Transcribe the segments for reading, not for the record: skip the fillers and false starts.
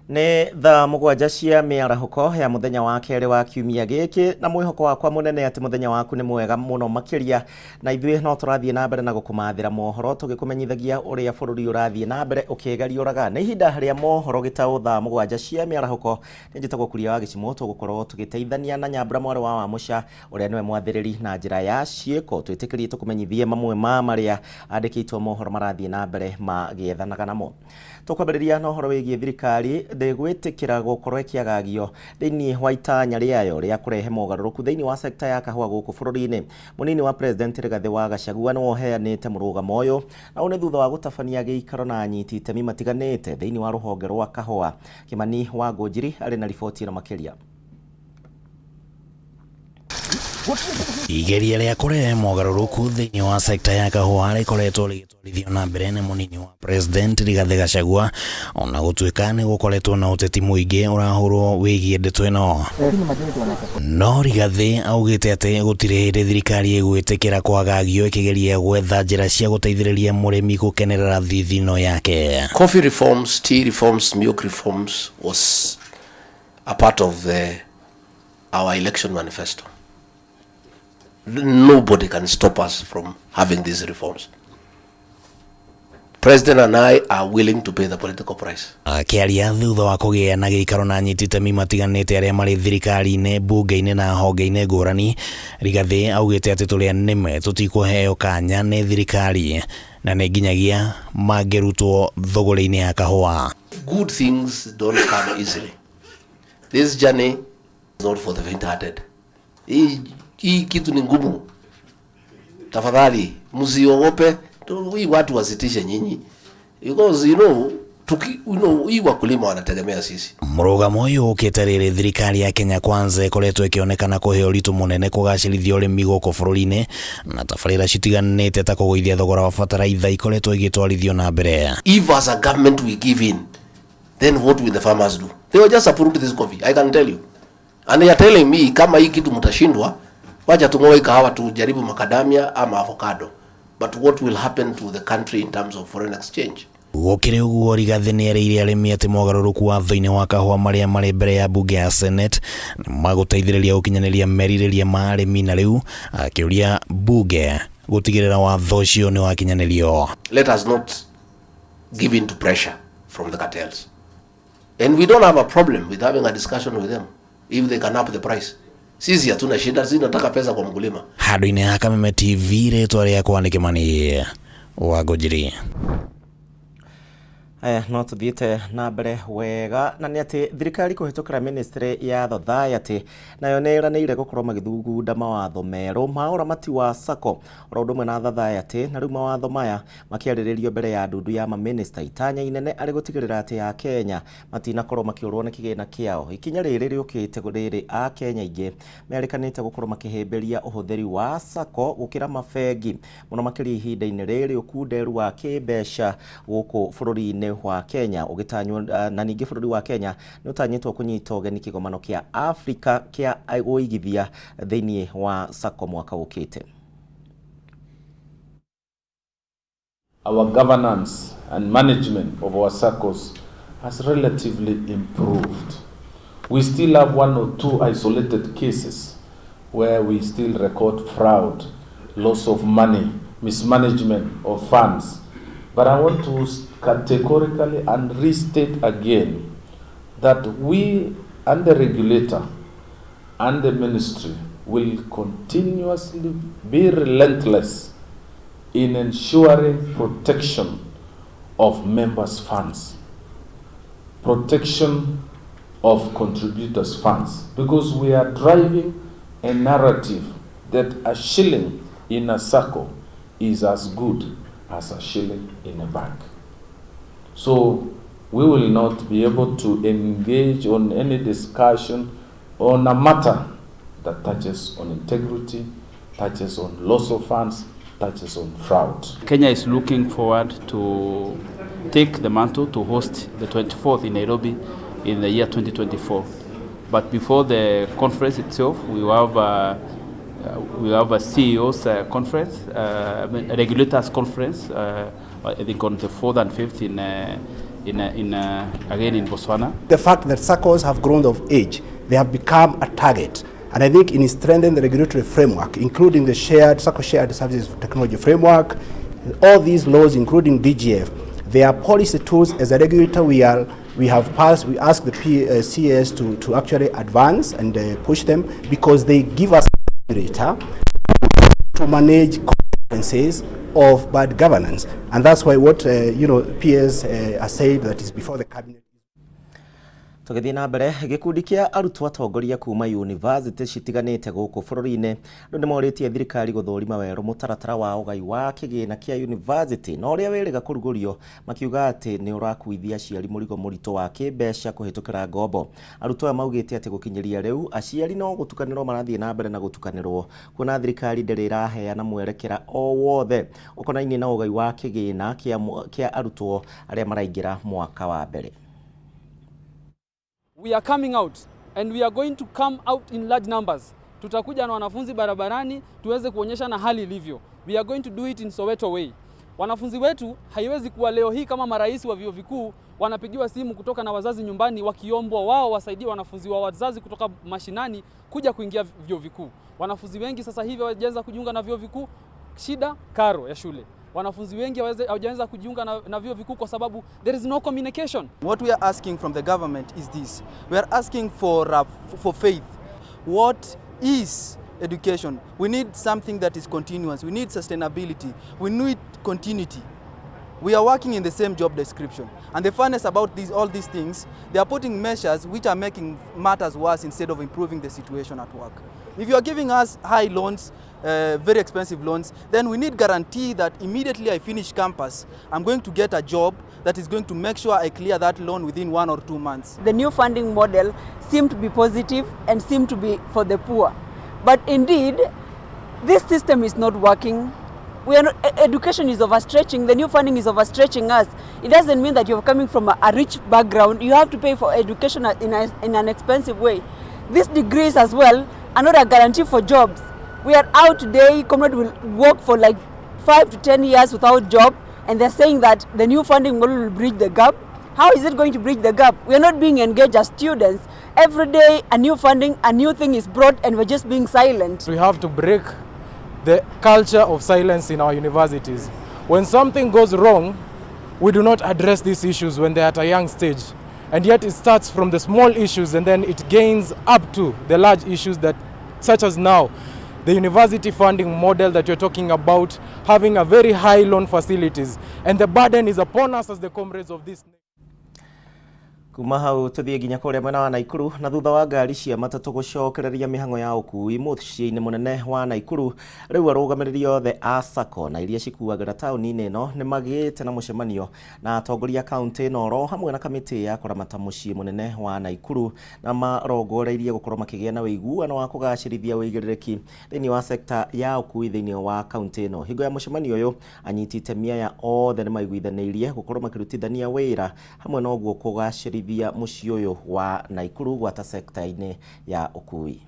Nĩ thaa 7 cia mĩarahũko ya mũthenya wa kerĩ wa kiumia gĩkĩ, na mwĩhoko wakwa mũnene atĩ mũthenya waku nĩ mwega mũno makĩria, na ithuĩ no tũrathiĩ na mbere na gũkũmathĩra mohoro tũgĩkũmenyithagia ũrĩa bũrũri ũrathiĩ na mbere ũkĩgariũraga. Nĩ ihinda rĩa mohoro gĩtaũ thaa 7 cia mĩarahũko. Nĩ njĩtagwo Kuria wa Gĩcimũ, tũgũkorwo tũgĩteithania na Nyambura mwarĩ wa Wamũca ũrĩa nĩwe mwathĩrĩri na njĩra ya ciĩko. Twĩtĩkĩrie tũkũmenyithie mamwe ma marĩa andĩkĩtwo mohoro marathiĩ na mbere magĩethanaga namo. Tũkwambĩrĩria na ũhoro wĩgiĩ thirikari ndĩgwĩtĩkĩra gũkorwo ĩkĩagagio thĩinĩ wa itanya rĩayo rĩa kũrehe mogarũrũku thĩinĩ wa sekta ya kahũa gũkũ bũrũri-inĩ. Mũnini wa President Rigathĩ wa Gachagua nĩwe ũheanĩte mũrũgamo ũyũ, na ũũ nĩ thutha wa gũtabania gĩikaro na anyiti itemi matiganĩte thĩinĩ wa rũhonge rwa kahũa. Kĩmani wa Ngũnjiri arĩ na riboti ĩno makĩria. Igeria rĩa kũrehe mogarũrũku thĩinĩ wa sekta ya kahũa rĩkoretwo rĩgĩtwarithio na mbere nĩ mũnini wa President Rigathĩ Gachagua, ona gũtuĩka nĩ gũkoretwo na ũteti mũingĩ ũrahũrwo wĩgiĩ ndeto ĩno. No Rigathĩ augĩte atĩ gũtirĩ hĩndĩ thirikari ĩgwĩtĩkĩra kwagagio ĩkĩgeria gwetha njĩra cia gũteithĩrĩria mũrĩmi gũkenerera thithino yake. Coffee reforms, tea reforms, milk reforms was a part of our election manifesto. Nobody can stop us from having these reforms. President and I are willing to pay the political price. Akĩaria thutha wa kũgĩa na gĩikaro na anyiti itemi matiganĩte arĩa marĩ thirikari-inĩ, mbunge-inĩ na honge-inĩ ngũrani, Rigathĩ augĩte atĩ tũrĩa nĩme tũtikũheo kanya nĩ thirikari na nĩ nginyagia mangĩrutwo thũgũrĩ-inĩ ya kahũa. Good things don't come easily. This journey is not for the faint-hearted. Hii kitu ni ngumu. Tafadhali msiogope. Hii watu wasitishe nyinyi. Because hii wakulima wanategemea sisi. Mũrũgamo ũyũ ũkĩte rĩrĩ thirikari ya Kenya Kwanza ĩkoretwo ĩkĩonekana kũhe ũritũ mũnene kũgacĩrithia ũrĩmi gũkũ bũrũri-inĩ, na tabarĩra citiganĩte ta kũgũithia thogora wa bataraitha ikoretwo igĩtwarithio na mbere. If as a government we give in, then what will the farmers do? They will just uproot this coffee, I can tell you. And they are telling me kama hii kitu mtashindwa, wacha tung'oe kahawa tujaribu macadamia ama avocado. But what will happen to the country in terms of foreign exchange? Gũkĩrĩ ũguo, Rigathĩ nĩerĩire arĩmi atĩ mogarũrũku watho-inĩ wa kahũa marĩa marĩ mbere ya mbunge ya Senate magũteithĩrĩria gũkinyanĩria merirĩria ma arĩmi, na rĩu akĩũria mbunge gũtigĩrĩra watho ũcio nĩ wakinyanĩrio. Let us not give in to pressure from the cartels. And we don't have a problem with having a discussion with them if they can up the price. Sisi hatuna shida, sisi tunataka pesa kwa mkulima. Handũ-inĩ ha Kameme TV, rĩtwa rĩakwa nĩ Kĩmani wa Ngũnjiri. Aya, no tuthiĩte na mbere wega, na nĩ atĩ thirikari kũhĩtũkĩra ministry ya Society nayo nĩ ĩranĩire gũkorwo magĩthugunda mawatho merũ ma ũramati wa SACCO oro ũndũ ũmwe na Society, na rĩu mawatho maya makĩarĩrĩrio mbere ya ndundu ya mamĩnĩsta, itanya inene arĩ gũtigĩrĩra atĩ a Kenya matinakorwo makĩũrwo nĩ kĩgĩna kĩao. Ikinya rĩrĩ rĩũkĩte rĩrĩ a Kenya aingĩ merĩkanĩte gũkorwo makĩhĩmbĩria ũhũthĩri wa SACCO gũkĩra mabengi, mũno makĩria ihinda-inĩ rĩrĩ ũkunderu wa kĩmbeca gũkũ bũrũri-inĩ wa Kenya ũgĩtanywo, na ningĩ bũrũri wa Kenya nĩ ũtanyĩtwo kũnyita ũgeni kĩgomano kĩa Afrika kĩa ũigithia thĩinĩ wa SACCO mwaka ũkĩte. Our governance and management of our SACCOs has relatively improved. We still have one or two isolated cases where we still record fraud, loss of money, mismanagement of funds. But I want to categorically and restate again that we and the regulator and the ministry will continuously be relentless in ensuring protection of members' funds, protection of contributors' funds, because we are driving a narrative that a shilling in a SACCO is as good as a shilling in a bank. So we will not be able to engage on any discussion on a matter that touches on integrity, touches on loss of funds, touches on fraud. Kenya is looking forward to take the mantle to host the 24th in Nairobi in the year 2024. But before the conference itself, we have a CEO's conference, I mean, a regulators conference, I think on the 4th and 5th in in again in Botswana. The fact that SACCOs have grown of age, they have become a target. And I think in strengthening the regulatory framework, including the shared SACCO shared services technology framework, all these laws, including DGF, they are policy tools. As a regulator, we have passed, we ask the CS to actually advance and push them because they give us a regulator to manage consequences of bad governance. And that's why what PS has said that is before the cabinet. Tũgĩthiĩ na mbere, gĩkundi kĩa arutwo atongoria kuma yunivasĩtĩ citiganĩte gũkũ bũrũri-inĩ rĩu nĩ morĩtie thirikari gũthũrima werũ mũtaratara wa ũgai wa kĩgĩna kĩa yunivasĩtĩ na ũrĩa wĩrĩga kũrugũrio, makiuga atĩ nĩ ũrakuithia aciari mũrigo mũritũ wa kĩmbeca kũhĩtũkĩra ngombo. Arutwo aya maugĩte atĩ gũkinyĩria rĩu aciari no gũtukanĩrwo marathiĩ na mbere na gũtukanĩrwo, kuona thirikari ndĩrĩ ĩraheana mwerekera o wothe ũkonainie na ũgai wa kĩgĩna kĩa arutwo arĩa maraingĩra mwaka wa mbere. We are coming out and we are going to come out in large numbers. Tutakuja na wanafunzi barabarani tuweze kuonyesha na hali ilivyo. We are going to do it in Soweto way. Wanafunzi wetu haiwezi kuwa leo hii kama marais wa vyuo vikuu wanapigiwa simu kutoka na wazazi nyumbani wakiombwa wao wasaidie wanafunzi wa wazazi kutoka mashinani kuja kuingia vyuo vikuu. Wanafunzi wengi sasa hivi hawajaanza kujiunga na vyuo vikuu, shida karo ya shule. Wanafunzi wengi hawajaanza kujiunga na vyuo vikuu kwa sababu there is no communication. What we are asking from the government is this. We are asking for faith. What is education? We need something that is continuous. We need sustainability. We need continuity. We are working in the same job description. And the funness about all these things, they are putting measures which are making matters worse instead of improving the situation at work. If you are giving us high loans, very expensive loans, then we need guarantee that immediately I finish campus, I'm going to get a job that is going to make sure I clear that loan within 1 or 2 months. The new funding model seemed to be positive and seemed to be for the poor. But indeed, this system is not working. We are not, education is overstretching. The new funding is overstretching us. It doesn't mean that you're coming from a rich background. You have to pay for education in an expensive way. These degrees as well are not a guarantee for jobs. We are out today, comrade will work for like 5 to 10 years without job, and they're saying that the new funding model will bridge the gap. How is it going to bridge the gap? We are not being engaged as students. Every day a new funding, a new thing is brought, and we're just being silent. We have to break the culture of silence in our universities. When something goes wrong, we do not address these issues when they're at a young stage. And yet it starts from the small issues and then it gains up to the large issues that, such as now, the university funding model that you're talking about, having a very high loan facilities. And the burden is upon us as the comrades of this. Kuma hau tuthie nginya kuria mwena wa Naikuru, na thutha wa ngari cia matatũ gũcokereria mĩhang'o ya ũkui mũciĩ-inĩ mũnene wa Naikuru, rĩu arũgamĩrĩri othe a SACCO na iria cikuagĩra taũni-inĩ ĩno nĩ magĩte na mũcemanio na atongoria kaunti ĩno oro hamwe na kamĩtĩ ya kũramata mũciĩ mũnene wa Naikuru, na marongoreirie gũkorwo makĩgĩa na ũiguano wa kũgacĩrithia ũigĩrĩrĩki thĩinĩ wa sekta ya ũkui thĩinĩ wa kaunti ĩno. Hingo ya mũcemanio ũyũ, anyiti itemi aya othe nĩ maiguithanĩirie gũkorwo makĩrutithania wĩra hamwe na ũguo kũgacĩrithia mũciĩ ũyũ wa Naikuru gwata sekta-inĩ ya ũkui.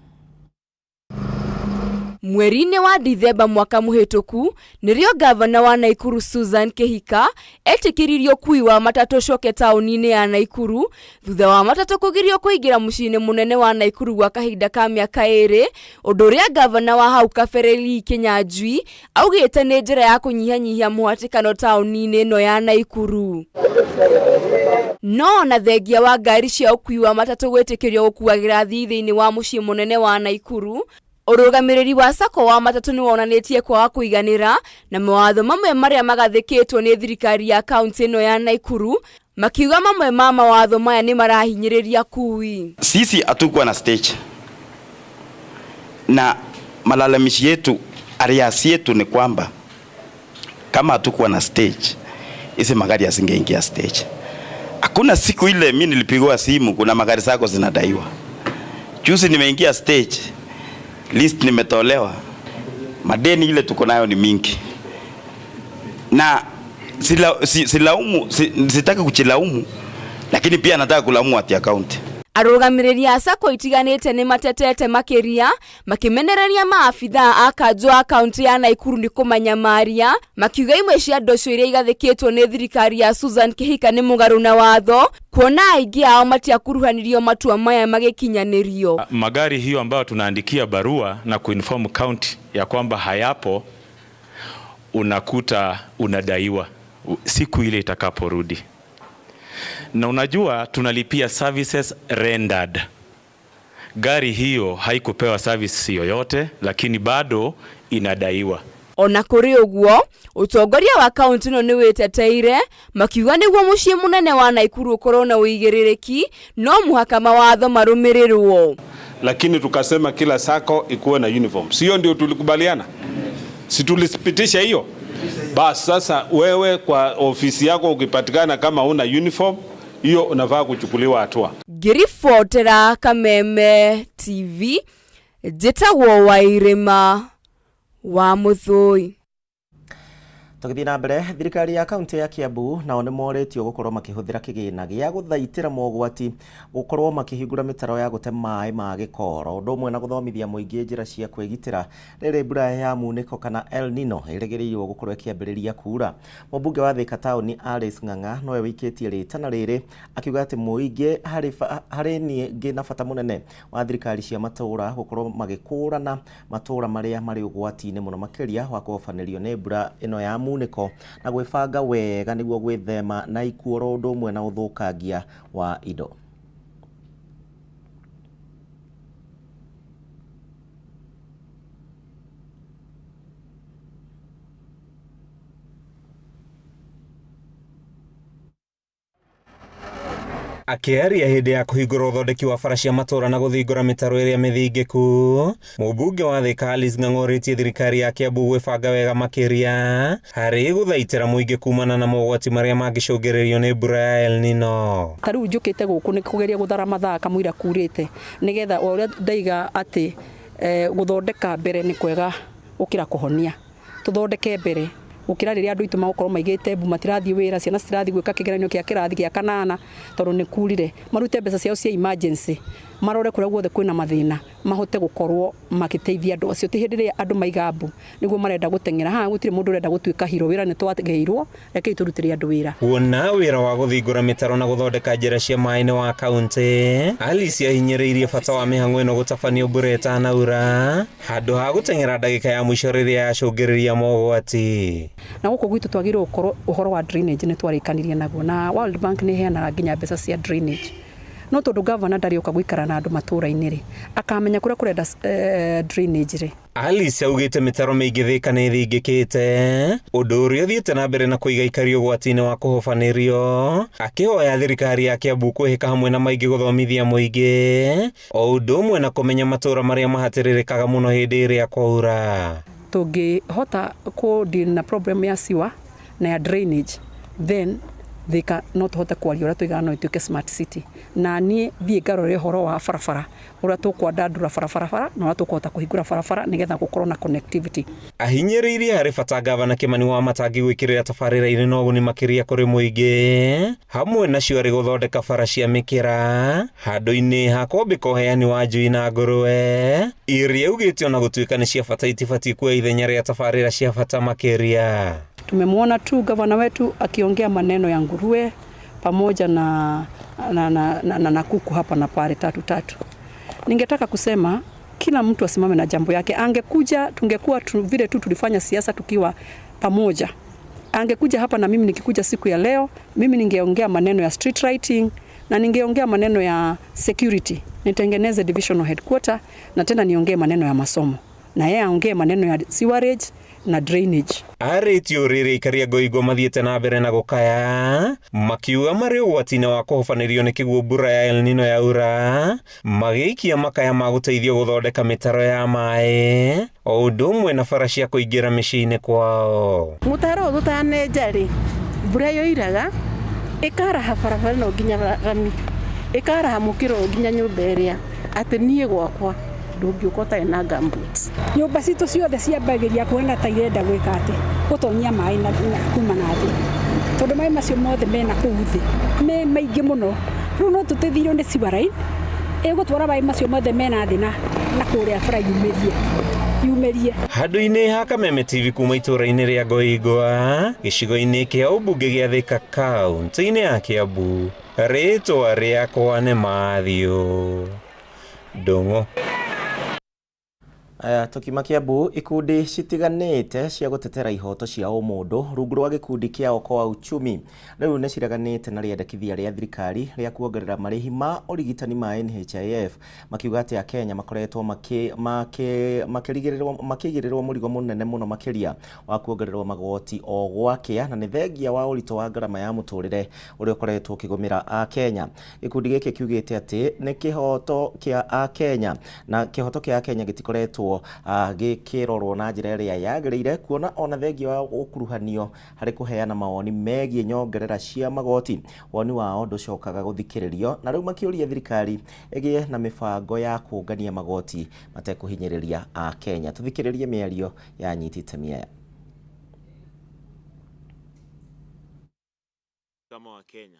Mweri-inĩ wa Dithemba mwaka mũhĩtũku nĩrĩo gavana wa Naikuru Susan Kihika etĩkĩririe ũkui wa matatũ ũcoke taũni-inĩ ya Naikuru thutha wa matatũ kũgirio kũingĩra mũciĩ-inĩ mũnene wa Naikuru gwa kahinda ka mĩaka 2, ũndũ ũrĩa gavana wa hau kabere Lee Kinyanjui augĩte nĩ njĩra ya kũnyihanyihia mũhatĩkano taũni-inĩ ĩno ya Naikuru. No ona thengia wa ngari cia ũkui wa matatũ gwĩtĩkĩrio gũkuagĩra athii thĩinĩ wa mũciĩ mũnene wa Naikuru, ũrũgamĩrĩri wa SACCO wa matatũ nĩ wonanĩtie kwaga kũiganĩra na mawatho mamwe marĩa magathĩkĩtwo nĩ thirikari ya kaunti ĩno ya Naikuru, makiuga mamwe ma mawatho maya nĩ marahinyĩrĩria akui. Sisi hatukuwa na stage na malalamishi yetu, ariasi yetu ni kwamba kama hatukuwa na stage, hizi magari yasingeingia stage. Hakuna siku ile mimi nilipigwa simu kuna magari zako zinadaiwa. Juzi nimeingia stage, list nimetolewa, madeni ile tuko nayo ni mingi. Na silaumu, sitaki kuchilaumu, lakini pia nataka kulaumu watu ya county. Arũgamĩrĩri a sacco itiganĩte nĩ matetete makĩria makĩmenereria maabithaa a kanjũ a kaunti ya Naikuru nĩ kũmanyamaria, makiuga imwe cia ndocũ iria igathĩkĩtwo nĩ thirikari ya Susan Kihika nĩ mũgarũ na watho, kuona aingĩ ao matiakuruhanirio matua maya magĩkinyanĩrio. Magari hiyo ambayo tunaandikia barua na kuinform county ya kwamba hayapo, unakuta unadaiwa siku ile itakaporudi. Na unajua tunalipia services rendered. Gari hiyo haikupewa service yoyote, lakini bado inadaiwa. Ona kũrĩ ũguo, ũtongoria wa kaunti ĩno nĩ wĩteteire makiuga nĩguo mũciĩ mũnene wa Naikuru ũkorwo na ũigĩrĩrĩki no mũhaka mawatho marũmĩrĩrwo. Lakini tukasema kila sacco ikuwe na uniform, sio? Ndio tulikubaliana, si tulipitisha hiyo? Bas sasa wewe kwa ofisi yako ukipatikana kama una uniform hiyo, unafaa kuchukuliwa hatua. Ngĩribotera Kameme TV, njĩtagwo Wairĩma wa Mũthũi. Tũgĩthiĩ na mbere, thirikari ya kaunti ya Kiambu nao nĩ morĩtio gũkorwo makĩhũthĩra kĩgĩna gĩa gũthaitĩra mogwati gũkorwo makĩhingũra mĩtaro ya gũte maĩ ma gĩkoro, ũndũ ũmwe na gũthomithia mũingĩ njĩra cia kwĩgitĩra rĩrĩ mbura ya munĩko kana El Nino ĩrĩgĩrĩirwo gũkorwo ĩkĩambĩrĩria kuura. Mũmbunge wa Thika taũni Alice Ng'ang'a nowe wĩikĩtie rĩtana rĩrĩ akiuga atĩ mũingĩ harĩ ningĩ na bata mũnene wa thirikari cia matũũra gũkorwo magĩkũrana matũũra marĩa marĩ ũgwati-inĩ mũno makĩria wa kũhobanĩrio nĩ mbura ĩno ya munĩko na gwĩbanga wega nĩguo gwĩthema na ikuũ oro ũndũ ũmwe na ũthũkangia wa indo. Akĩaria hĩndĩ ya kũhingũra ũthondeki wa bara cia matũũra na gũthingũra mĩtaro ĩrĩa mĩthingĩku, mũmbunge wa Thika Alice Ng'ang'a orĩtie thirikari ya Kiambu gwĩbanga wega makĩria harĩ gũthaitĩra mũingĩ kumana na mogwati marĩa mangĩcũngĩrĩrio nĩ mbura ya El Nino. Ta rĩu njũkĩte gũkũ nĩ kũgeria gũthara mathaa kamũira kurĩte, nĩgetha o ũrĩa ndaiga atĩ gũthondeka mbere nĩ kwega gũkĩra kũhonia. Tũthondeke mbere gũkĩra rĩrĩa andũ aitũ magũkorwo maigĩte mbu, matirathiĩ wĩra, ciana citirathiĩ gwĩka kĩgeranio kĩa kĩrathi gĩa kanana tondũ nĩ kurire. Marute mbeca ciao cia emergency, marore kũrĩa guothe kwĩna mathĩna, mahote gũkorwo magĩteithia andũ acio. Ti hĩndĩ ĩrĩa andũ maiga mbu nĩguo marenda gũteng'era. Haha gũtirĩ mũndũ ũrenda gũtuĩka hero, wĩra nĩ twagĩirwo, rekei tũrutĩre andũ wĩra. Kuona wĩra wa gũthingũra mĩtaro na gũthondeka njĩra cia maĩ nĩ wa kaunti, Alice ahinyĩrĩirie bata wa mĩhang'o ĩno gũtabanio mbura ĩtanaura handũ ha gũteng'era ndagĩka ya mũico rĩrĩa yacũngĩrĩria mogwati. Na gũkũ gwitũ twagĩrĩirwo gũkorwo ũhoro wa drainage nĩ twarĩkanirie naguo, na World Bank nĩ ĩheanaga nginya mbeca cia drainage. No tondũ governor ndarĩ oka gũikara na andũ matũũra-inĩ rĩ, akamenya kũrĩa kũrenda drainage rĩ. Alice augĩte mĩtaro mĩingĩ Thika nĩ ĩthingĩkĩte, ũndũ ũrĩa ũthiĩte na mbere na kũiga aikari ũgwati-inĩ wa kũhobanĩrio, akĩhoya thirikari ya Kiambu kwĩhĩka hamwe na maingĩ gũthomithia mũingĩ o ũndũ ũmwe na kũmenya matũũra marĩa mahatĩrĩrĩkaga mũno hĩndĩ ĩrĩa kwaura. Tũngĩhota kũ deal na problem ya sewer na ya drainage, then Thika no tũhote kwaria ũrĩa tũigaga no ĩtuĩke smart city. Na niĩ thiĩ ngarore ũhoro wa barabara, ũrĩa tũkwandandũra barabara na ũrĩa tũkũhota kũhingũra barabara nĩgetha gũkorwo na connectivity. Ahinyĩrĩirie harĩ bata gavana Kimani Wamatangi gwĩkĩrĩra tabarĩra irĩ na ũguni makĩria kũrĩ mũingĩ, hamwe nacio arĩ gũthondeka bara cia mĩkĩra handũ-inĩ ha kwambĩka ũheani wa njui na ngũrwe iria augĩte ona gũtuĩka nĩ cia bata itibatiĩ kuoya ithenya rĩa tabarĩra cia bata makĩria. Tumemwona tu gavana wetu akiongea maneno ya nguruwe pamoja na kuku hapa na pale tatu tatu. Ningetaka kusema kila mtu asimame na jambo yake. Angekuja tungekuwa vile tu tulifanya siasa tukiwa pamoja. Angekuja hapa na mimi nikikuja siku ya leo, mimi ningeongea maneno ya street lighting na ningeongea maneno ya security. Nitengeneze divisional headquarter na tena niongee maneno ya masomo. Na yeye aongee maneno ya sewerage na drainage. Arĩtie ũrĩrĩ aikari a Ngoingwa mathiĩte na mbere na gũkaya makiuga marĩ ũgwati-inĩ wa kũhobanĩrio nĩ kĩguũ mbura ya El Nino yaura, magĩikia makaya ma gũteithio gũthondeka mĩtaro ya maĩ o ũndũ ũmwe na bara cia kũingĩra mĩciĩ-inĩ kwao. Mũtaro ũyũ tũtanenja rĩ, mbura yoiraga ĩkaraha barabara ĩno nginya rami, ĩkaraha mũkĩra ũyũ nginya nyũmba ĩrĩa atĩ niĩ gwakwa ndũngĩũka ũtarĩ na gumboots. Nyũmba citũ ciothe ciambagĩria kuona ta irenda gwĩka atĩ gũtonyia maĩ na kuma na thĩ, tondũ maĩ macio mothe mena kũu thĩ me maingĩ mũno. Rĩu no tũteithĩrĩrio nĩ sewer line Ĩgũtwara maĩ macio mothe mena thĩ na na kũrĩa bara yumĩrie yumĩrie. Handũ-inĩ ha Kameme TV kuma itũũra-inĩ rĩa Ngoingwa, gĩcigo-inĩ kĩa ũmbunge gĩa Thika kaunti-inĩ ya Kiambu, rĩtwa rĩakwa nĩ Matthew Ndung'u. Aya, tũkiuma Kiambu, ikundi citiganĩte cia gũtetera ihoto cia ũmũndũ rungu rwa gĩkundi kĩa Okoa Uchumi rĩu nĩ cireganĩte na rĩendekithia rĩa thirikari rĩa kuongerera marĩhi ma ũrigitani ma NHIF, makiuga atĩ Akenya makoretwo makĩigĩrĩrwo mũrigo mũnene mũno makĩria wa kuongererwo magoti o gwakĩa, na nĩ thengia wa ũritũ wa ngarama ya mũtũrĩre ũrĩa ũkoretwo ũkĩgũmĩra Akenya. Gĩkundi gĩkĩ kiugĩte atĩ nĩ kĩhoto kĩa Akenya na kĩhoto kĩa Akenya gĩtikoretwo gĩkĩrorwo na njĩra ĩrĩa yagĩrĩire, kuona ona thengia wa gũkuruhanio harĩ kũheana mawoni megiĩ nyongerera cia magoti, woni wao ndũcokaga gũthikĩrĩrio, na rĩu makĩũria thirikari ĩgĩe na mĩbango ya kũngania magoti matekũhinyĩrĩria Akenya. Tũthikĩrĩrie mĩario ya anyiti itemi aya. Kama Wakenya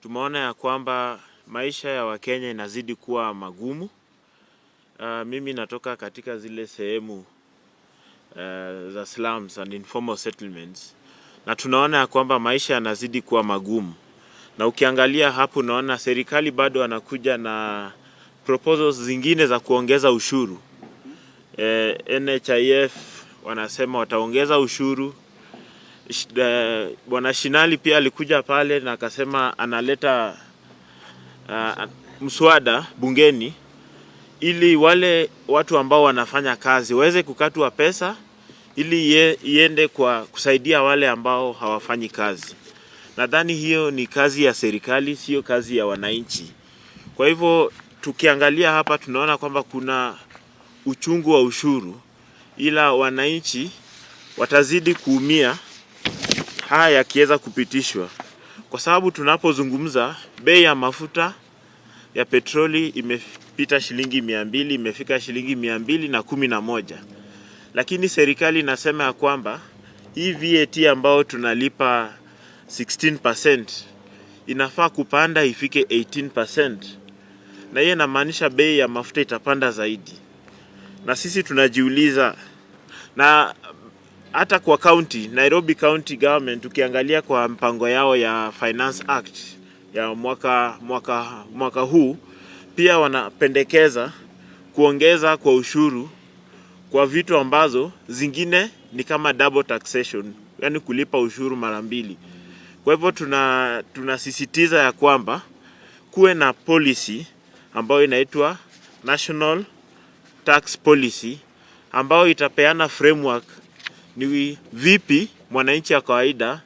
tumeona ya kwamba maisha ya Wakenya inazidi kuwa magumu. Mimi natoka katika zile sehemu za slums and informal settlements, na tunaona ya kwamba maisha yanazidi kuwa magumu, na ukiangalia hapo unaona serikali bado wanakuja na proposals zingine za kuongeza ushuru. NHIF wanasema wataongeza ushuru. Bwana Shinali pia alikuja pale na akasema analeta mswada bungeni ili wale watu ambao wanafanya kazi waweze kukatwa pesa ili iende kwa kusaidia wale ambao hawafanyi kazi. Nadhani hiyo ni kazi ya serikali, sio kazi ya wananchi. Kwa hivyo tukiangalia hapa tunaona kwamba kuna uchungu wa ushuru, ila wananchi watazidi kuumia haya yakiweza kupitishwa, kwa sababu tunapozungumza bei ya mafuta ya petroli imepita shilingi 200, imefika shilingi 211, lakini serikali inasema ya kwamba hii VAT ambao tunalipa 16% inafaa kupanda ifike 18%, na hiyo inamaanisha bei ya mafuta itapanda zaidi. Na sisi tunajiuliza, na hata kwa county, Nairobi County Government, ukiangalia kwa mpango yao ya Finance Act ya mwaka huu, pia wanapendekeza kuongeza kwa ushuru kwa vitu ambazo zingine ni kama double taxation, yani kulipa ushuru mara mbili. Kwa hivyo tunasisitiza ya kwamba kuwe na policy ambayo inaitwa National Tax Policy ambayo itapeana framework ni vipi mwananchi wa kawaida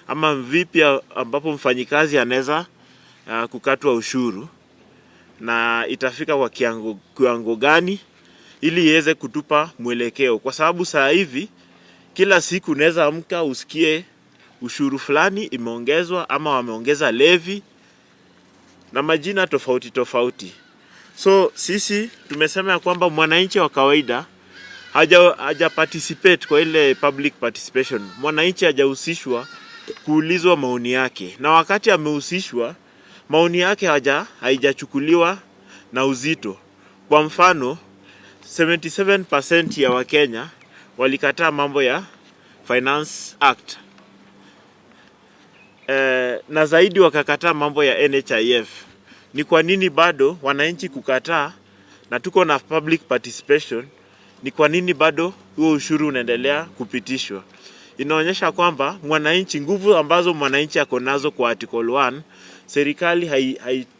ama vipi ambapo mfanyikazi anaweza kukatwa ushuru na itafika kwa kiwango gani ili iweze kutupa mwelekeo, kwa sababu saa hivi kila siku unaweza amka usikie ushuru fulani imeongezwa ama wameongeza levy na majina tofauti tofauti. So sisi tumesema ya kwamba mwananchi wa kawaida haja participate kwa ile public participation. Mwananchi hajahusishwa kuulizwa maoni yake, na wakati amehusishwa maoni yake haijachukuliwa na uzito. Kwa mfano 77% ya Wakenya walikataa mambo ya Finance Act. Na zaidi wakakataa mambo ya NHIF. Ni kwa nini bado wananchi kukataa na tuko na public participation? Ni kwa nini bado huo ushuru unaendelea kupitishwa? Inaonyesha kwamba mwananchi, nguvu ambazo mwananchi ako nazo kwa Article 1, serikali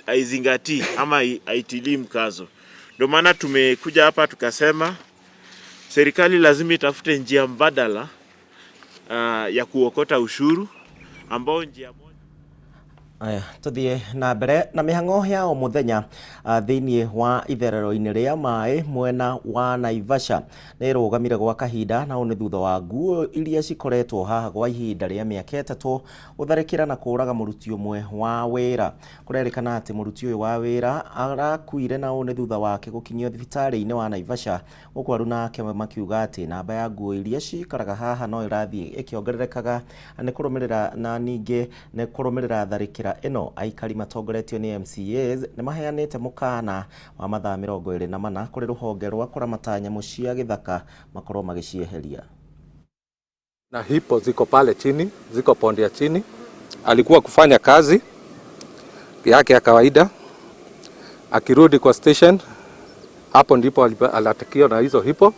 haizingatii ama haitilii mkazo. Ndio maana tumekuja hapa tukasema serikali lazima itafute njia mbadala ya kuokota ushuru ambao njia moja. Aya, tuthie na mbere na mĩhang'o ya o mũthenya thĩinĩ wa itherero-inĩ rĩa maĩ mwena wa Naivasha nĩ ĩrũgamire gwa kahinda, na ũũ nĩ thutha wa nguo iria cikoretwo haha gwa ihinda rĩa mĩaka 3 gũtharĩkĩra na kũũraga mũruti ũmwe wa wĩra. Kũrerĩkana atĩ mũruti ũyũ wa wĩra arakuire, na ũũ nĩ thutha wake gũkinyio thibitarĩ-inĩ wa Naivasha, gũkũ aruna ake makiuga atĩ namba ya nguo iria cikaraga haha no ĩrathiĩ ĩkĩongererekaga nĩ kũrũmĩrĩra na ningĩ nĩ kũrũmĩrĩra tharĩkĩra njĩra ĩno, aikari matongoretio nĩ MCAs nĩ maheanĩte mũkana wa mathaa 24 kũrĩ rũhonge rwa kũramata nyamũ cia gĩthaka makorwo magĩcieheria. Na hippo ziko pale chini, ziko pond ya chini. Alikuwa kufanya kazi yake ya kawaida, akirudi kwa station, hapo ndipo alitakiwa na hizo hippo,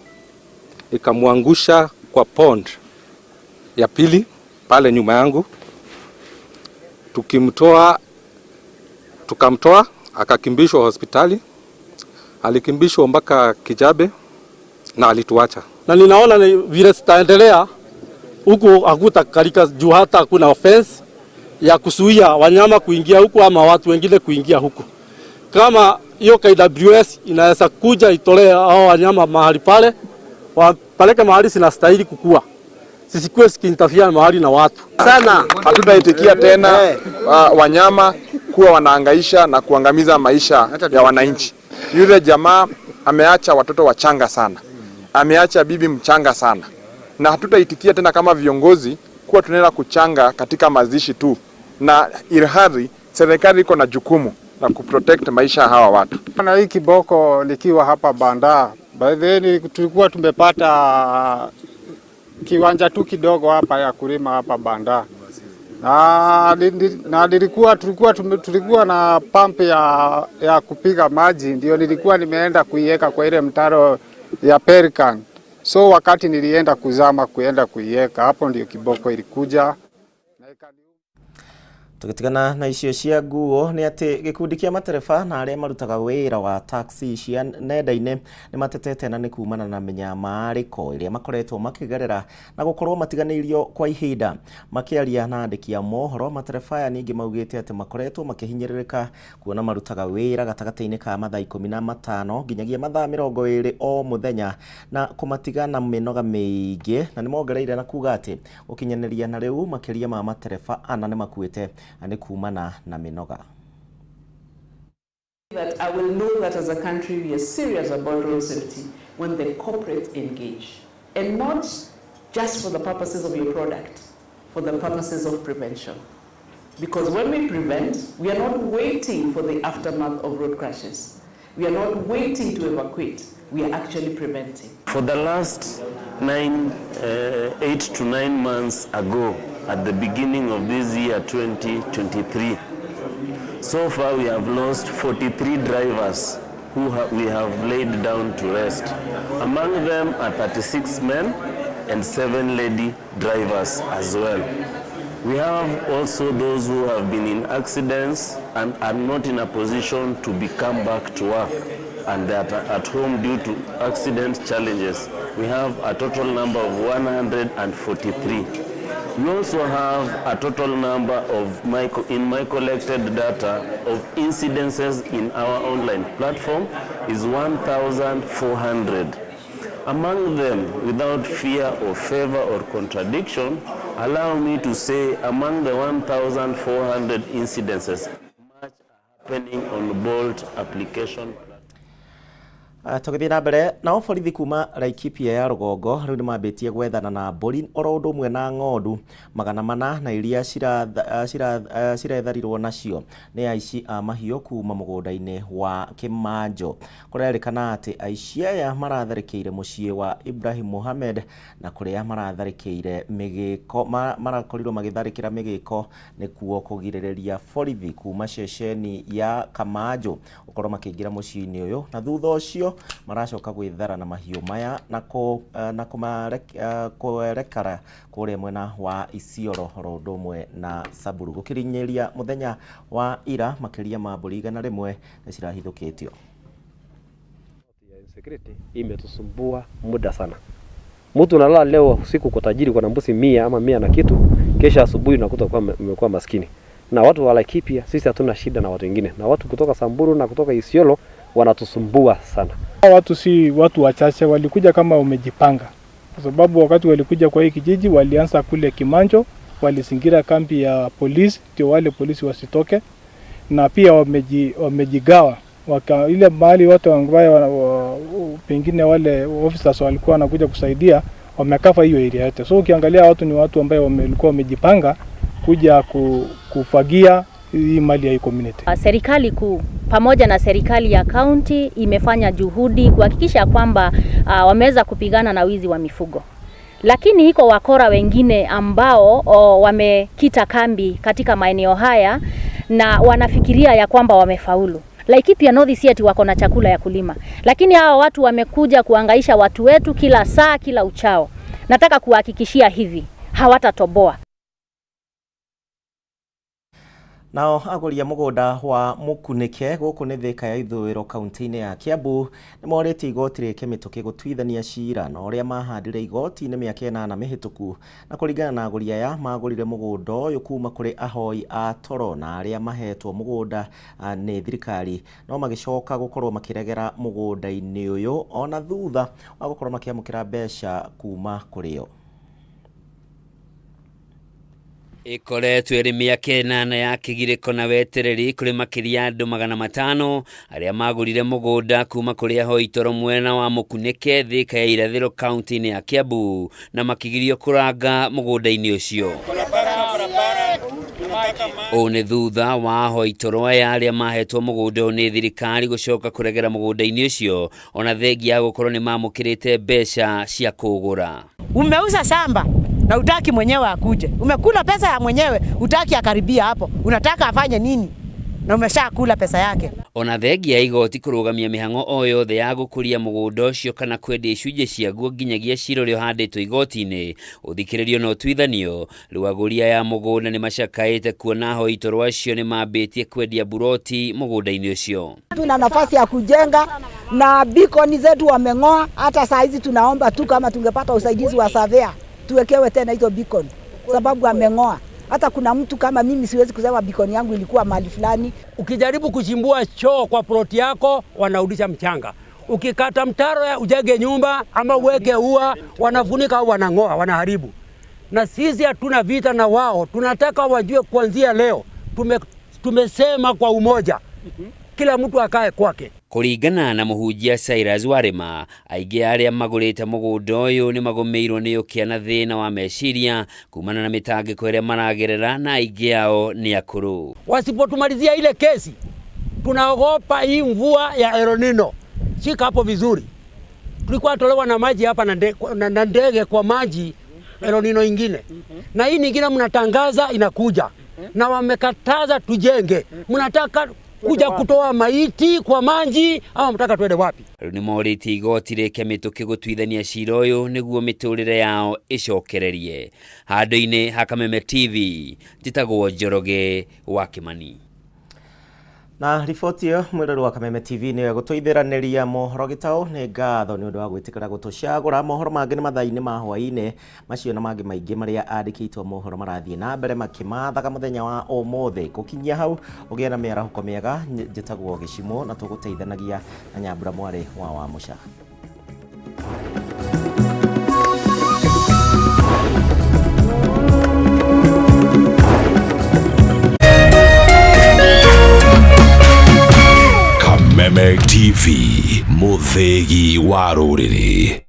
ikamwangusha kwa pond ya pili pale nyuma yangu. Tukimtoa, tukamtoa akakimbishwa hospitali, alikimbishwa mpaka Kijabe na alituacha. Na ninaona ni vile zitaendelea huku hakutakalika juu hata hakuna fence ya kuzuia wanyama kuingia huku ama watu wengine kuingia huku. Kama hiyo KWS inaweza kuja itolee hao wanyama mahali pale, wapeleke mahali zinastahili kukua, sisikuwe zikiinterfere mahali na watu sana. Hatutaitikia tena wanyama kuwa wanaangaisha na kuangamiza maisha ya wananchi. Yule jamaa ameacha watoto wachanga sana, ameacha bibi mchanga sana, na hatutaitikia tena kama viongozi kuwa tunaenda kuchanga katika mazishi tu, na ilhali serikali iko na jukumu la kuprotect maisha ya hawa watu. Na hii kiboko likiwa hapa Banda, by the way, tulikuwa tumepata kiwanja tu kidogo hapa ya kulima hapa Banda. Na nilikuwa tulikuwa tulikuwa na pump ya kupiga maji, ndio nilikuwa nimeenda kuiweka kwa ile mtaro ya Pelican. So wakati nilienda kuzama kuenda kuiweka hapo, ndio kiboko ilikuja. Tũgĩtigana na icio cia nguo nĩ atĩ gĩkundi kĩa matereba na arĩa marutaga wĩra wa taxi cia nenda-inĩ nĩ matetete na nĩ kumana na mĩnyamarĩko ĩrĩa makoretwo makĩgerera na gũkorwo matiganĩirio kwa ihinda. Makĩaria na andĩki a mohoro, matereba aya ningĩ maugĩte atĩ makoretwo makĩhinyĩrĩrĩka kuona marutaga wĩra gatagatĩ-inĩ ka mathaa 15 nginyagia mathaa 20 o mũthenya na kũmatiga na mĩnoga mĩingĩ, na nĩ mongereire na kuga atĩ gũkinyanĩria na rĩu makĩria ma matereba ana nĩ makuĩte nĩ kumana na mĩnoga. That I will know that as a country we are serious about road safety when the corporates engage, and not just for the purposes of your product, for the purposes of prevention. Because when we prevent, we are not waiting for the aftermath of road crashes. We are not waiting to evacuate. We are actually preventing. For the last 8 to 9 months ago, at the beginning of this year, 2023, so far we have lost 43 drivers who we have laid down to rest. Among them are 36 men and 7 lady drivers as well. We have also those who have been in accidents and are not in a position to become back to work, and they are at home due to accident challenges. We have a total number of 143. We also have a total number of in my collected data of incidences in our online platform is 1,400. Among them, without fear or favor or contradiction, allow me to say among the 1,400 incidences, much are happening on Bolt application. Tũgĩthiĩ na mbere nao borithi kuma Laikipia ya rũgongo rĩu nĩ mambĩtie gwethana na mbũri oro ũndũ ũmwe na ng'ondu 400 na iria ciretharirwo nacio nĩ aici a mahiũ kuma mũgũnda-inĩ wa Kĩmanjo. Kũrerĩkana atĩ aici aya maratharĩkĩire mũciĩ wa Ibrahim Mohamed na kũrĩa maratharĩkĩire mĩgĩko marakorirwo magĩtharĩkĩra mĩgĩko nĩkuo kũgirĩrĩria borithi kuma ceceni ya Kamanjo gũkorwo makĩingĩra mũciĩ-inĩ ũyũ, na thutha ũcio maracoka gwĩthara na mahiũ maya na kwerekera kũrĩa mwena wa Isiolo oro ũndũ ũmwe na Samburu. Gũkinyĩria mũthenya wa ira makĩria ma mbũri 100 nĩ cirahithũkĩtio. Insecurity imetusumbua muda sana. Mtu unalala leo usiku kwa tajiri kwa mbuzi 100 ama 100 na kitu, kesha asubuhi unakuta kwa umekuwa maskini. Na watu wa Laikipia sisi hatuna shida na watu wengine, na watu kutoka Samburu na kutoka Isiolo wanatusumbua sana. Watu si watu wachache, walikuja kama umejipanga, kwa sababu wakati walikuja kwa hii kijiji walianza kule Kimanjo, walizingira kambi ya polisi ndio wale polisi wasitoke, na pia wamejigawa ile mahali watu ambao pengine wale officers walikuwa wanakuja kusaidia wamekafa hiyo area yote. So ukiangalia watu ni watu ambao walikuwa wamejipanga kuja kufagia hii mali ya hii community. Serikali kuu pamoja na serikali ya kaunti imefanya juhudi kuhakikisha kwamba wameweza kupigana na wizi wa mifugo, lakini iko wakora wengine ambao wamekita kambi katika maeneo haya na wanafikiria ya kwamba wamefaulu. Laikipia North si ati wako na chakula ya kulima, lakini hawa watu wamekuja kuangaisha watu wetu kila saa, kila uchao. Nataka kuhakikishia hivi, hawatatoboa. Nao agũri a mũgũnda wa Mũkunĩke gũkũ nĩ Thika ya ithũĩro kaunti-inĩ ya Kiambu nĩ morĩtie igoti rĩke mĩtũkĩ gũtuithania cira na ũrĩa mahandire igoti-inĩ mĩaka 8 mĩhĩtũku. Na kũringana na agũri aya, magũrire mũgũnda ũyũ kuma kũrĩ ahoi a toro na arĩa mahetwo mũgũnda nĩ thirikari, no magĩcoka gũkorwo makĩregera mũgũnda-inĩ ũyũ ona thutha wa gũkorwo makĩamũkĩra mbeca kuma kũrĩ o. Ĩkoretwo ĩrĩ mĩaka 8 ya kĩgirĩko na wetereri kũrĩ makĩria ya andũ 500 arĩa magũrire mũgũnda kuma kũrĩ ahoi toro mwena wa Mũkunĩke Thika ya irathĩro kaunti-inĩ ya Kiambu na makĩgirio kũranga mũgũnda-inĩ ũcio. Ũũ nĩ thutha wa ahoi toro aya arĩa mahetwo mũgũnda ũyũ nĩ thirikari gũcoka kũregera mũgũnda-inĩ ũcio ona thengia ya gũkorwo nĩ mamũkĩrĩte mbeca cia kũgũra. Umeuza shamba na utaki mwenyewe akuje. Umekula pesa ya mwenyewe, utaki akaribia hapo. Unataka afanye nini? Na umeshakula pesa yake. Ona thengia ya igoti kũrũgamia mĩhang'o o yothe ya gũkũria mũgũnda ũcio kana kwendia icunjĩ ciaguo nginyagia cira ũrĩa ũhandĩtwo igoti-inĩ ũthikĩrĩrio na ũtuithanio. Rĩu agũri aya mũgũnda nĩ macakaĩte kuona ahoi toro acio nĩ mambĩtie kwendia buroti mũgũnda-inĩ ũcio. Tuna nafasi ya kujenga na bikoni zetu wameng'oa. Hata saa hizi tunaomba tu kama tungepata usaidizi wa surveyor tuwekewe tena hizo beacon, sababu ameng'oa. Hata kuna mtu kama mimi siwezi kusema beacon yangu ilikuwa mahali fulani. Ukijaribu kuchimbua choo kwa ploti yako wanarudisha mchanga. Ukikata mtaro ya ujenge nyumba ama uweke ua, wanafunika au wanang'oa, wanaharibu. Na sisi hatuna vita na wao, tunataka wajue kuanzia leo tumesema kwa umoja, kila mtu akae kwake. Kũringana na mũhunjia Cyrus Warema, aingĩ arĩa magũrĩte mũgũnda ũyũ nĩ magũmĩirwo nĩ ũkĩa na thĩna wa meciria kumana na mĩtangĩko ĩrĩa maragerera na aingĩ ao nĩ akũrũ. Wasipotumalizia ile kesi, tunaogopa hii mvua ya El Nino. Shika hapo vizuri. Tulikuwa tolewa na maji hapa na ndege kwa maji El Nino ingine. Na hii nyingine mnatangaza inakuja. Na wamekataza tujenge. Mnataka kuja kutoa maiti kwa maji ama mtaka twende wapi? Rĩu nĩ morĩtie igoti rĩke mĩtũkĩ gũtuithania cira ũyũ nĩguo mĩtũrĩre yao ĩcokererie. Handũ-inĩ ha Kameme TV, njĩtagwo Njoroge wa Kĩmani. Na riboti ĩyo mwĩrori wa Kameme TV nĩyo ĩgũtũithĩranĩria mohoro gĩtaũ. Nĩ ngatho nĩ ũndũ wa gwĩtĩkĩra gũtũcagũra. Mohoro mangĩ nĩ mathaa-inĩ ma hwaĩ-inĩ, macio na mangĩ maingĩ marĩa andĩkĩtwo mohoro marathiĩ na mbere makĩmathaga mũthenya wa ũmũthĩ. Gũkinyia hau ũgĩe na mĩarahũko mĩega. Njĩtagwo Gĩcimo na tũgũteithanagia na Nyambura mwarĩ wa Wamũca. Kameme TV, mũthĩgi wa rũrĩrĩ.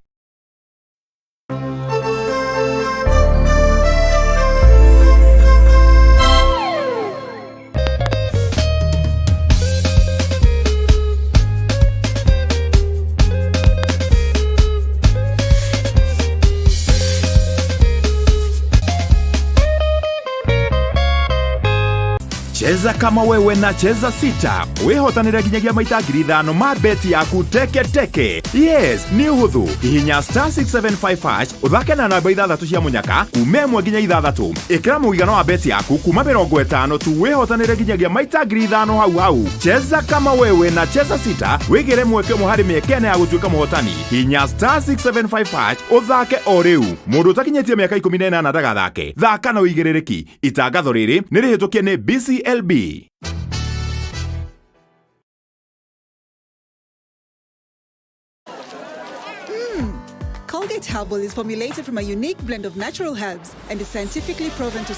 Cheza kama wewe na Cheza Sita wihotanire nginyagia maita 5,000 ma beti yaku teke teke. Yes, nĩ ũhũthũ. Hihinya star 675 hash ũthake na namba 6 cia mũnyaka kuma 1 nginya 6. Ĩkĩra mũigana wa beti yaku kuma 50 tu wihotanire nginyagia maita 5,000 hau hau. Cheza kama wewe na Cheza Sita wĩgĩre mweke ũmwe harĩ mĩeke ĩna ya gũtuĩka mũhotani. Hihinya star 675 hash ũthake o rĩu. Mũndũ ũtakinyĩtie mĩaka 18 ndagathake. Thaka na ũigĩrĩrĩki. Itangatho rĩrĩ nĩ rĩhĩtũkie nĩ BCLB. Colgate Herbal is formulated from a unique blend of natural herbs and is scientifically proven to